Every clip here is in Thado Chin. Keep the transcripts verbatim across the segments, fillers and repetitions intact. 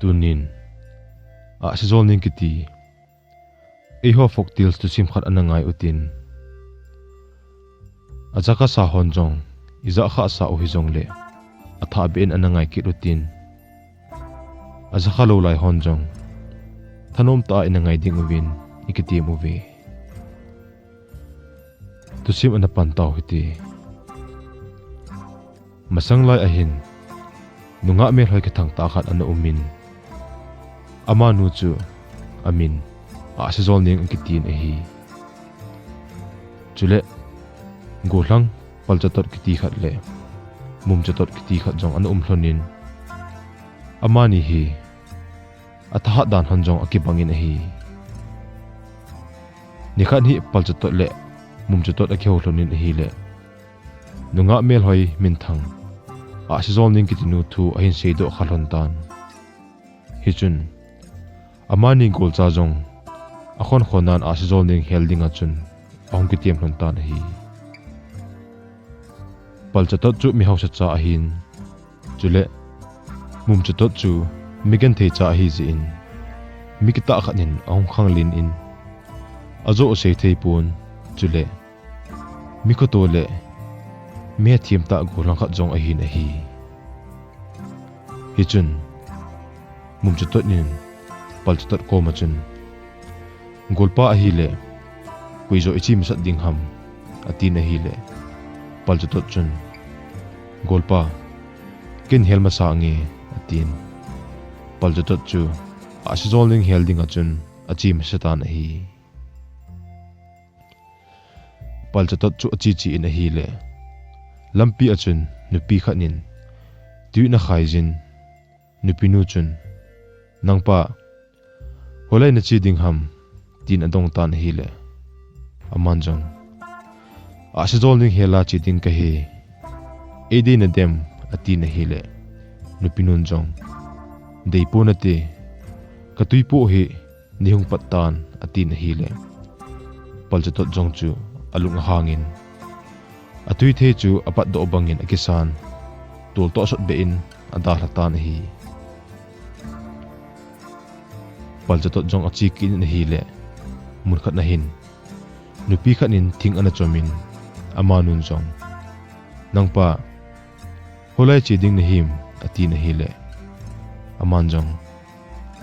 Tunin, Ahsijolneng kiti, eiho folk tales thusim khat ana ngai utin. Ajaka sa hon jong, ija kha sa u hijongle, athah beh in ana ngai kit utin. Ajakha lou lai hon jong, thanom tah a ina ngai ding uvin, ikitem uve. Thusim ana pan tau hite. Masang lai ahin, nungah melhoi kithang tah khat ana umin. Amanu chu, amin, Ahsijolneng akitin ahi. Chule, gollhang palchatot kiti khat le, mumchatot kiti khat jong ana um lhonin. Amani hi, athahat dan hon jong akibangin ahi. Nikhat hi palchatot le mumchatot akihou lhonin ahile, nungah melhoi minthang, Ahsijolneng kitinu thu ahin seidoh kha lhon tan. Hichun, amani golcha jong, akhonkhonnan Ahsijolneng hel dinga chun, ahung kitem lhon tan ahi. Palchatot chu mi hausa cha ahin, chule, mumchatot chu mi genthei cha ahijeh in, mi kitah khat in ahung khanglen in, ajoh asei thei pon, chule, mi khoto le, mi hethem tah gollhang khat jong ahin ahi. Hichun, mumchatot in, palchatot koma chun, golpa ahile, koi joh iche masat ding ham, atin ahile, palchatot chun, golpa, ken hel masa nge, atin. Palchatot chu, Ahsijolneng hel dinga chun, ache masa tan ahi. Palchatot chu ache che in ahile, lampi a chun nupi khat in tui ana khaijin, nupinu chun, nangpa, hoilai nache ding ham, tin adong tan ahile, aman jong, Ahsijolneng hela che ding kahi, eidei nadem, atin ahile, nupinun jong, deipon nate, katui poh hi neihung pat tan, atin ahile, palchatot jong chu alung ahangin, atui thei chu apatdoh bangin akisan, toltoh sot beh in adalha tan ahi. Palchatot jong ache kit in ahile, munkhat ahin, nupi khat in thing ana chomin, amanun jong, nangpa, hoilai che ding nahim, atin ahile, aman jong,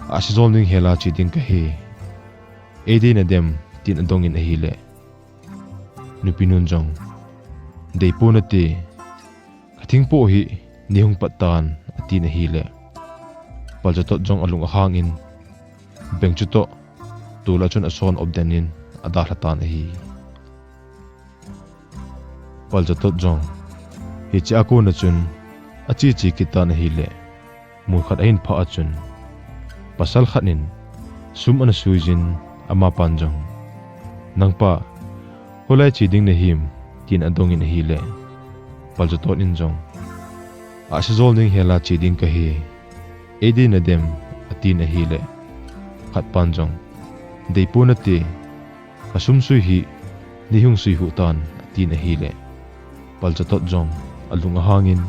Ahsijolneng hela che ding kahi, eidei nadem, tin adongin ahile, nupinun jong, deipon nate, kathing poh hi neihung pat tan, atin ahile, palchatot jong alung ahangin, beng chutoh, tola chun ason opden in adalha tan ahi. Palchatot jong, hichea kona chun, ache che kit tan ahile, munkhat ahin phah a chun, pasal khat in sum ana suijin, amapan jong, nangpa, hoilai che ding nahim, tin adongin ahile, palchatot in jong, Ahsijolneng hela che ding kahi, eidei nadem, atin ahile, khatpan jong, deipon nate, kasumsui hi neihung sui huh tan, atin ahile, palchatot jong alung ahangin,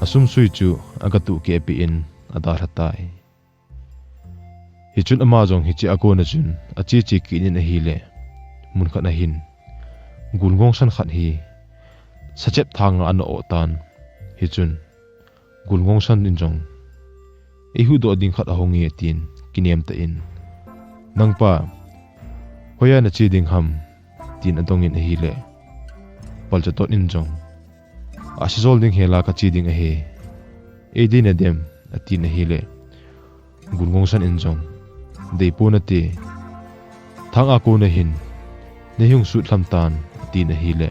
asumsui chu agatuh kehpeh in adalha tai. Hichun ama jong hichea kona chun ache che kit in ahile, munkhat ahin, gul ngongsan khat hi sachep thanga ana oh tan. Hichun, gul ngongsan in jong, eihuhdoh ding khat ahunge, tin kinem tah in, nangpa, hoiya nache ding ham, tin adongin ahile, palchatot in jong, Ahsijolneng hela kache ding ahi, eidei nadem, atin ahile, gul ngongsan in jong, deipon nate, thanga kona hin neihung sutlham tan, atin ahile,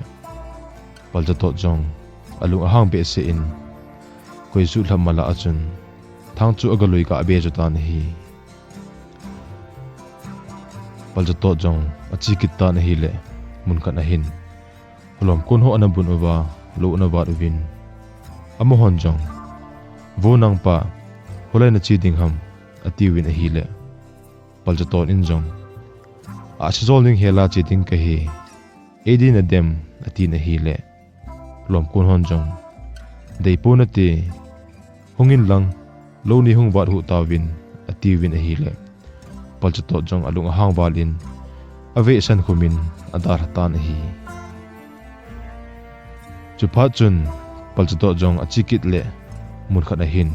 palchatot jong alung ahang behseh in, koi sutlham mala a chun, thang chu agalui gah be chu tan ahi. Palchatot jong ache kit tan ahile, munkhat ahin, lomkon ho ana bun uva, lou ana vat uvin, amahon jong, vo nangpa, hoilai nache ding ham, atiuvin ahile, palchatot in jong, Ahsijolneng hela che ding kahi, eidei nadem, atin ahile, lomkon hon jong, deipon nate, hungin lang, lou neihung vat huh tauvin, atiuvin ahile, Palchatot jong alung ahang val in, aveh san khumin, adalha tan ahi. Chuphat chun, Palchatot jong ache kit le, mun khat ahin,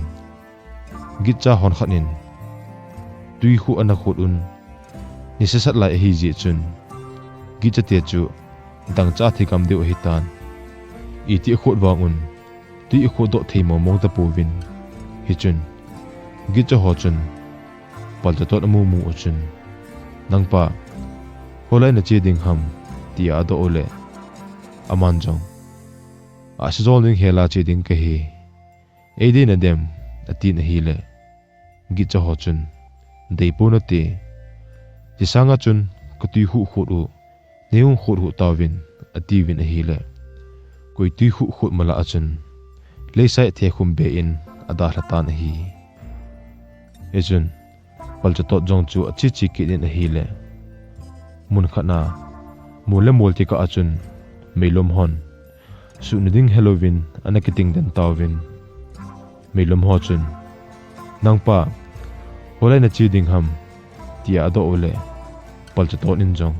gitcha hon khat in, tui khuh ana khuh un, nisa sat lai ahi jeh chun, gitcha te chu, dangcha thei gam diu ahitan. Iti akhuh vang un, tui akhuh doh thei mong mong tapouvin. Hichun, gitcha ho chun, Palchatot amu mu u chun, "Nangpa, hoilai nache ding ham?" tia adoh u le, aman jong, "Ahsi jol ding hela che ding kahi. Ei dei nadem?" atin ahile, gitcha ho chun, "Dei pon nate. Hisanga chun katui khuh khuh u, neihung khuh khuh tauvin," atiuvin ahile, koi tui khuh khuh mala a chun, leisai the khum be in adalha tan ahi. Hichun, Palchatot jong chu ache che kit in ahile, mun khat na, mol le mol ti kah a chun, meilom hon, suhna ding helouvin, ana kiting den tauvin. Meilom ho chun, "Nangpa, hoilai nache ding ham?" tia adoh u le, Palchatot in jong,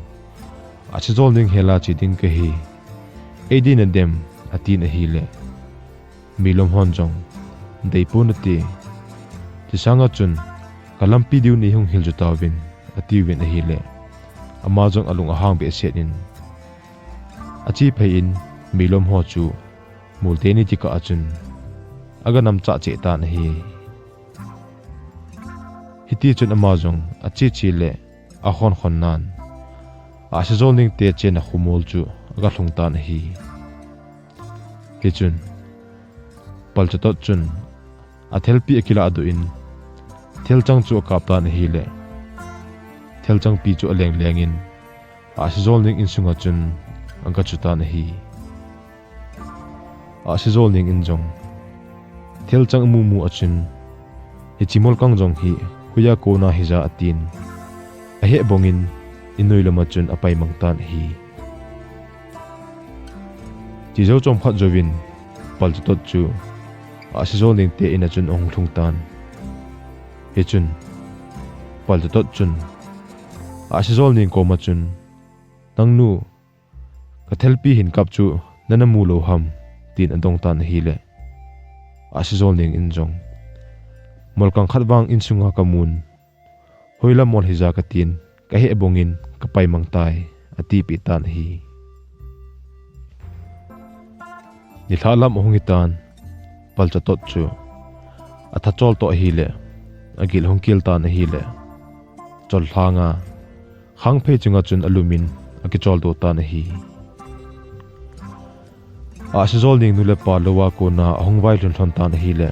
"Ahsi jol ding hela che ding kahi. Ei dei nadem?" atin ahile, meilom hon jong, "Dei pon nate. Hisanga chun kalampi diu neihung hil ju tauvin," atiuvin ahile, ama jong alung ahang behseh in, ache phei in, meilom ho chu, mol teni ti kah a chun, aga namcha cheh tan ahi. Hiti chun ama jong ache che le, ahon hon nan, ahsi jol ding te chena khomol chu aga lhung tan ahi. Hichun, Palchatot chun, athelpi akilah doh in, thelchang chu akap tan ahile, thelchangpi chu aleng leng in, ahsi jol ding insunga chun, aga chu tan ahi. Ahsi jol ding in jong, thelchang amu mu a chun, "Hiche molkang jong hi, hoiya kona hija?" atin, aheh bong in, in noi lam a chun apai mang tan ahi. Chi jou chom khat jouvin, Palchatot chu, ahsi jol ding te in a chun ahung lhung tan. Hichun, Palchatot chun, ahsi jol ding koma chun, "Nangnu, kathelpi hin kap chu nana mu lou ham?" tin adong tan ahile, ahsi jol ding in jong, "Molkang khat vang insunga kamun, hoilam mol hija katin, kaheh bong in kapai mang tai," atipeh tan ahi. Nilhah lam ahung hitan, Palchatot chu, atha chol toh ahile, agil ahung kel tan ahile, chol lhanga, khangphei chunga chun alum in, akichol doh tan ahi. Ahsi jol ding nu le pa lou a kona ahung vailhun lhon tan ahile,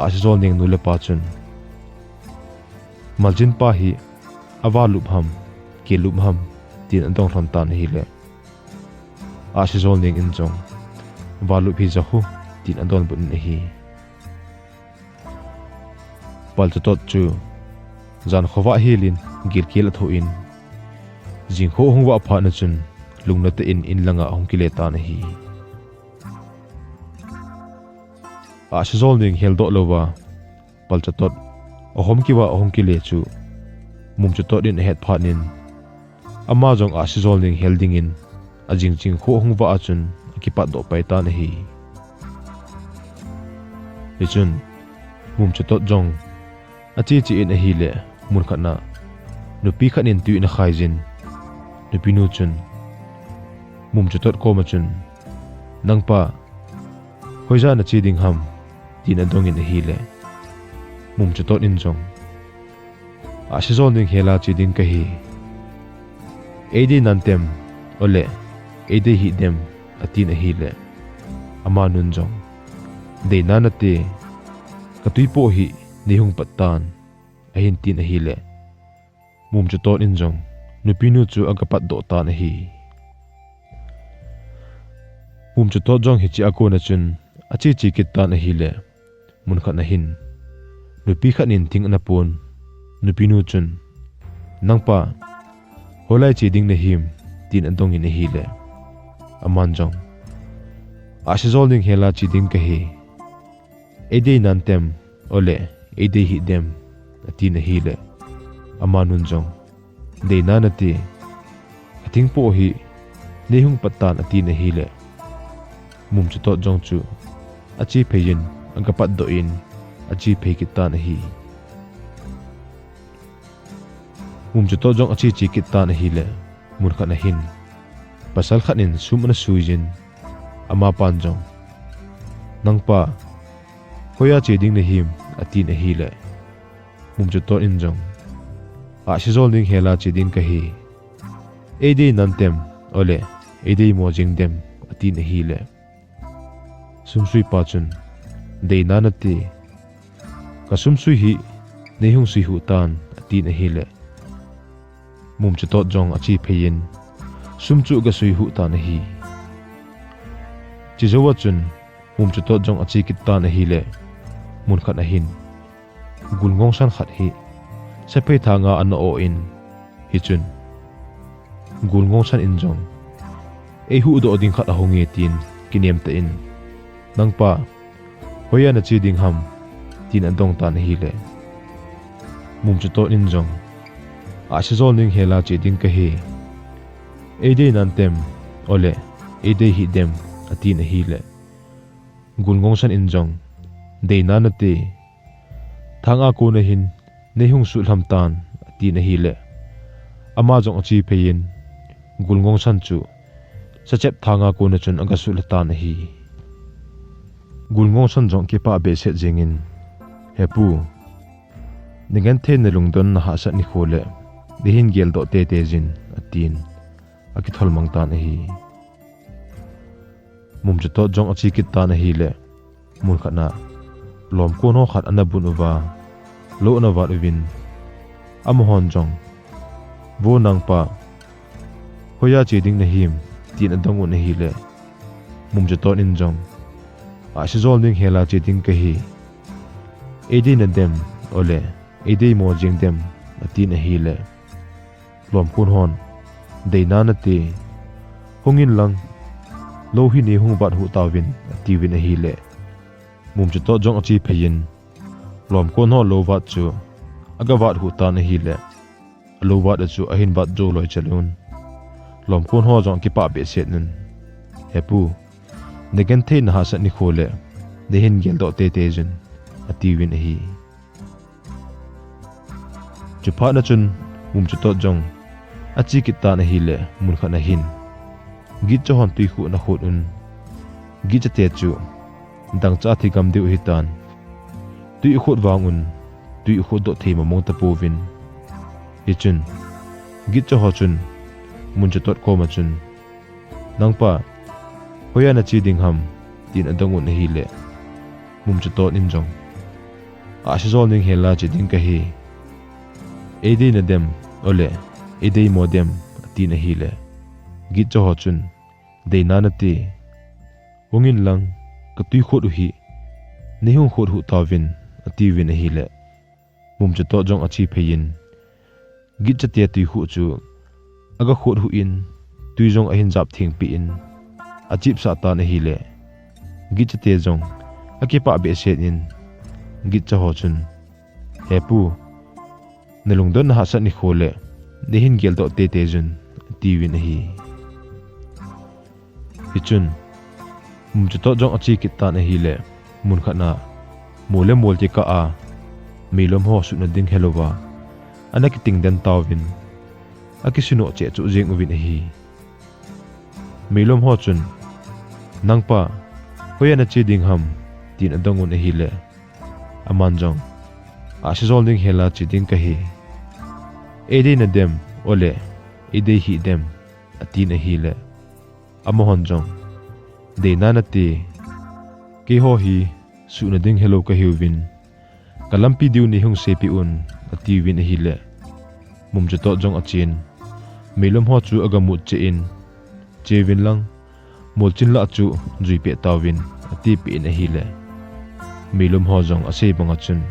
ahsi jol ding nu le pa chun, "Maljin pa hi, avalup ham, kilup ham?" tin adong lhon tan ahile, ahsi jol ding in jong, "Valup hija khu," tin adonbut in ahi. Palchatot chu, jan khovah hel in, gilkel athoh in, jingkho ahung vah phat na chun, lungna tah in in langa ahung kile tan ahi. Ahsi jol ding heldoh louva, Palchatot, ahom kiva ahung kile chu, Mumchatot in ahet phat in, ama jong ahsi jol ding hel dingin, ajing jingkho ahung vah a chun, akipatdoh pai tan ahi. Hichun, Mumchatot jong, ache che in ahile, mun khat na, nupi khat in tui ana khai jin, nupinu chun, Mumchatot koma chun, "Nangpa, hoija nache ding ham?" tin adong in ahile, Mumchatot in jong, "Ahsi jol ding hela che ding kahi. Eidei nantem, ole, eidei hih dem?" atin ahile, amanun jong, "Dei nanate, katui po hi neihung pat tan," ahin tin ahile, Mumchatot in jong, nupinu chu agapatdoh tan ahi. Mumchatot jong hiche a kona chun, ache che kit tan ahile, mun khat na hin, nupi khat in thing ana pon, nupinu chun, "Nangpa, hoilai che ding nahim?" tin adong in ahile, aman jong, "Ahsi jol ding hela che ding kahi. Eidei nantem, ole, eidei hih dem, atin ahile. Amanun jong, deina nate, kathingpo hi neihung pat tan, atin ahile. Mumchutot jong chu achephei in, agapatdoh in, achephei kit tan ahi. Mumchutot jong acheche kit tan ahile, munkhat ahin, pasal khat in sum ana suiyin, amapan jong, nangpa, hoiya che ding nahim, atin ahile. Mumchutot in jong, ahsi jol ding hela che ding kahi. Eidei nantem, ole, eidei mo jing dem, atin ahile. Sumsuipa chun, deina nate, kasumsui hi neihung suihuh tan, atin ahile. Mumchutot jong achephei in, sum chu agasuihuh tan ahi. Chejouva chun, Mumchutot jong ache kit tan ahile, munkhat ahin, gul ngongsan khat hi sephei thanga ana o in, hichun, gul ngongsan in jong, eihuhdoh ding khat ahunge tin, kinemtah in, nangpa, hoiya nache ding ham, tin adong tan ahile. Mumchutot in jong, ahsi jol ding hela che ding kahi. Eidei nantem, ole, eidei hih dem, atin ahile. Gul ngongsan in jong, deina nate, thanga kona hin neihung sutlham tan, atin ahile. Ama jong achephei in, gul ngongsan chu sachep thanga kona chun agasutlha tan ahi. Gul ngongsan jong kipah behseh jengin, hepu, nagenthei nalungdon nahahsat nikho le neihin geldoh teitei jin, atin, akitholmang tan ahi. Mumchutot jong ache kit tan ahile, munkhat a, lomkon ho khat ana bun uva, lou ana vat uvin, amahon jong, vo nangpa, hoiya che ding nahim, tin adong un ahile. Mumchutot in jong, ahsi jol ding hela che ding kahi. Eidei nadem, ole, eidei mo jing dem, atin ahile. Lomkon hon, deina nate, hungin lang, lou hi neihung vat huh tauvin, atiuvin ahile. Mumchutot jong achephei in, lomkon ho lou vat chu agavat huh tan ahile, alou vat a chu ahin vat jou loi chelun, lomkon ho jong akipah behseh un, hepu, nagenthei nahahsat nikho le neihin geldoh teitei jin, atiuvin ahi. Chuphat a chun, Mumchutot jong ache kit tan ahile, munkhat ahin, gitcha hon twikhuh ana khut un, gitchate chu dangchah a thigam diu ahitan, twi akhut vang un, twi akhutdoh thei momong tapouvin. Hichun, gitcha ho chun, Mumchutot koma chun, nangpa, hoiya nache ding ham, tin adong un ahile, Mumchutot in jong, ahsi jol ding hela che ding kahi. Eidei nadem, ole, eidei mo dem, atin ahile, gitcha ho chun, deina nate, hungin lang, katwi khut u hi neihung khut huh tauvin, atiuvin ahile. Mumchutot jong achephei in, gitchate twikhuh chu agakhut huh in, twi jong ahin jap thengpeh in, achipsah tan ahile, gitchate jong akipah behseh in, gitcha ho chun, hepu, nalungdon nahahsat nikho le neihin geldoh teitei jin, atiuvin ahi. Hichun, Mumchutot jong ache kit tan ahile, munkhat a, mol le mol kikah a, meilom ho suhna ding helouva, ana kiting den tauvin, akisunoh cheh chuh jeng uvin ahi. Meilom ho chun, nangpa, hoiya nache ding ham, tin adong un ahile, aman jong, ahsi jol ding hela che ding kahi. Eidei nadem, ole, eidei hih dem, atin ahile, amahon jong, deina nate, keiho hi suhna ding helou kahiuvin, kalampi diu neihung seipeh un, atiuvin ahile, Mumchutot jong achen, meilom ho chu agamut cheh in, cheuvin lang, molchin lah a chu juipeh tauvin, atipeh in ahile, meilom ho jong asei banga chun,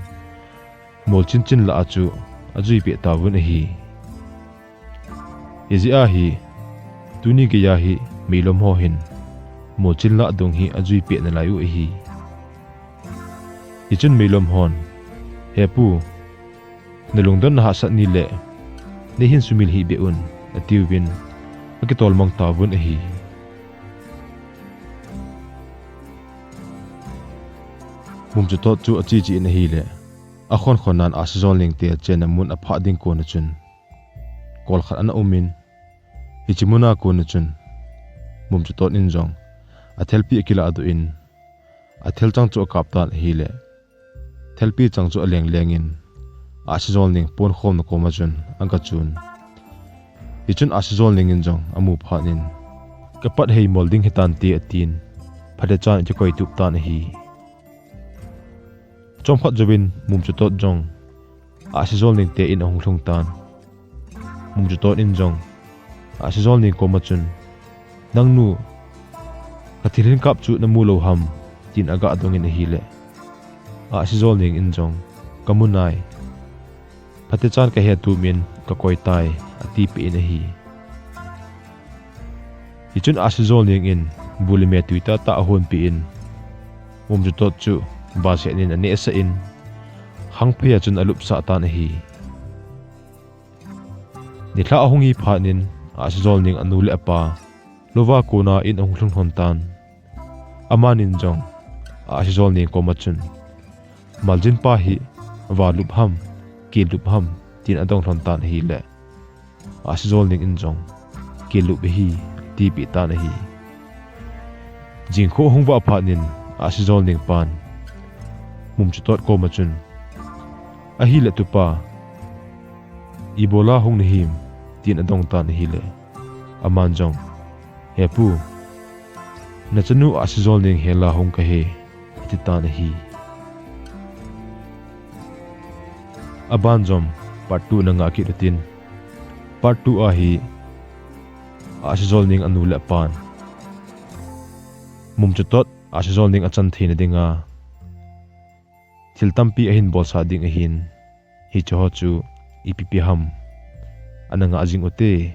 molchin chin lah a chu ajuipeh tauvin ahi. Hijeh a hi, tuni geiya hi meilom ho hin molchin lah dung hi ajuipeh nalai u ahi. Hichun meilom hon "He pu, nalungdon nahahsat nile, neihin sumil hih beh un," atiuvin, akitolmang tauvin ahi. Mumchutot chu acheche in ahile, akhonkhonnan Ahsijolneng te chenna mun aphah ding kona chun, kol khat ana umin, hiche muna kona chun, Mumchutot in jong, athelpi akiladoh in, athelchang chu akap tan ahile, thelpi chang chu alenglengin, Ahsijolneng ponkhomna koma chun agachun. Hichun Ahsijolneng in jong amu phatnin, "Kapat heimol ding hitante," atin, phatechan akikoitup tan ahi. Chomkhat jouvin Mumchutot jong Ahsijolneng te in ahung lhung tan. Mumchutot in jong Ahsijolneng koma chun, "Nangnu, kathilhin kap chu namu lou ham?" tin aga dongin ahile, Ahsijolneng in jong, "Kamu nai. Phatechan kahetumin kakoi tai," atipeh in ahi. Hichun Ahsijolneng in bu le me tui tahtah ahonpeh in, Mumchutot chu basetnin anehsah in, khangphei a chun alupsah tan ahi. Nilhah ahung hi phatnin, Ahsijolneng anu le apa, louva kona in ahung lhung lhon tan. Amanin jong, Ahsijolneng koma chun, "Maljin pa hi, valup ham, kelup ham?" tin adong lhon tan ahile, Ahsijolneng in jong, "Kelup ahi," tipeh tan ahi. Jingkho ahung vah phatnin, Ahsijolneng pan, Mumchutot koma chun, "Ahile tupa, ibola hung nahim?" tin adong tan ahile, aman jong, "He pu, nachanu Ahsijolneng hela hung kahi," ati tan ahi. Aban jong part two na ngah kit utin, part two a hi Ahsijolneng anu le apan Mumchutot Ahsijolneng achan theina dinga thil tampi ahin bolsah ding ahin, hiche ho chu ipi pi ham ana ngah jing ute.